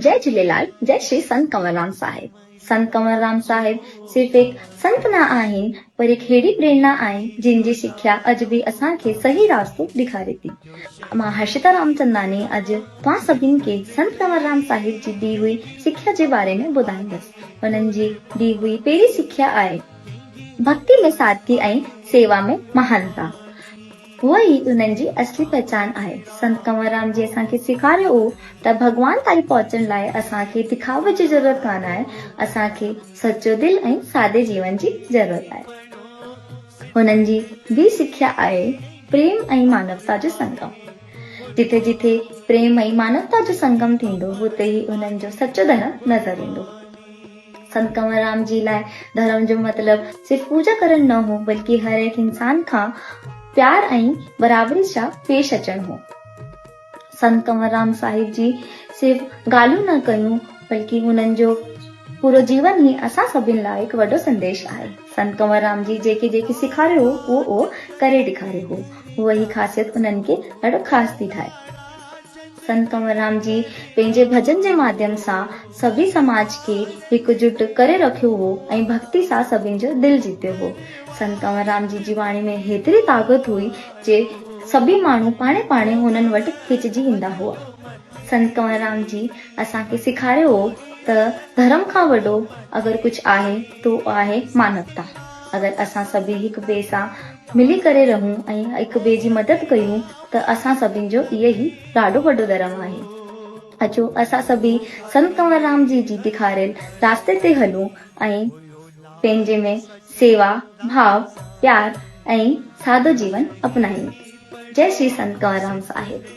جئي جهوليلال جئي شري سنت ڪنور رام صاحب. سنت ڪنور رام صاحب صرف هڪ سنت نه آهن پر هڪ ههڙي پريرنا آهن جن جي سکيا اڄ به اسان کي صحيح راستو ڏيکاري ٿي. مان هرشتا رامچنداني اڄ توهان سڀني کي سنت ڪنور رام صاحب جي ڏي هئي سکيا جي باري ۾ ٻڌائيندس. انهن جي ڏي هئي پهرين سکيا آهي ڀڳتي ۾ سادگي ۽ سيوا ۾ مهانتا. اها ئي انهن جي اصلي پهچان آهي. سنت ڪنور رام جي اسان کي سيکاريو هو ته ڀڳوان تائين پهچڻ لاء اسان کي دکاوي جي ضرورت ڪانه آهي، اسان کي سچو دل ۽ سادي جيون جي ضرورت آهي. هنن جي ٻي سکيا آهي پريم ۽ مانوتا جو سنگم. جٿي جٿي پريم ۽ مانوتا جو سنگم ٿيندو هتي ئي انهن جو سچو ڌرم نظر ايندو. سنت ڪنور رام جي لاء ڌرم جو مطلب صرف پوڄا ڪرڻ نه هو، بلڪه هر هڪ انسان کان پيار ۽ برابري سان پيش اچڻ هو. سنت ڪنور رام صاحب جي صرف ڳالهيون نه ڪيون، بلڪه هنن جو پورو جيون ئي اسان سڀن لاء هڪ وڏو سنديش آهي. سنت ڪنور رام جي جيڪي جيڪي سيکاريو هو، اهو اهو ڪري ڏيکاريو هو. اها ئي خاصيت انهن کي ڏاڍو خاص ٿي ٺاهي. سنت ڪنور رام جي پنهنجي ڀڄن جي ماڌيم سان سڀي سماج کي هڪ جٽ ڪري رکيو هو ۽ ڀڳتي سان سڀن جو دل جيتيو هو. سنت ڪنور رام جي جي واڻي ۾ هيتري طاقت هئي جي سڀي ماڻهو پاڻهي پاڻهي هنن وٽ کيچجي ايندا هئا. سنت ڪنور رام جي اسان کي سيکاريو هو ته ڌرم کان وڏو اگر ڪجهه آهي ته اهو آهي مانوتا. اگر اسان سڀي هڪ ٻئي سان ملي ڪري رهون ۽ هڪ ٻئي جي مدد ڪيون ته اسان سڀن جو اهي ئي ڏاڍو وڏو ڌرم آهي. اچو اسان سڀئي سنت ڪنور رام جي جي ڏيکاريل راستي تي هلون ۽ پنهنجي ۾ سيوا ڀاو، پيار ۽ سادو جيون اپنايون. جئي شري سنت ڪنور رام صاحب.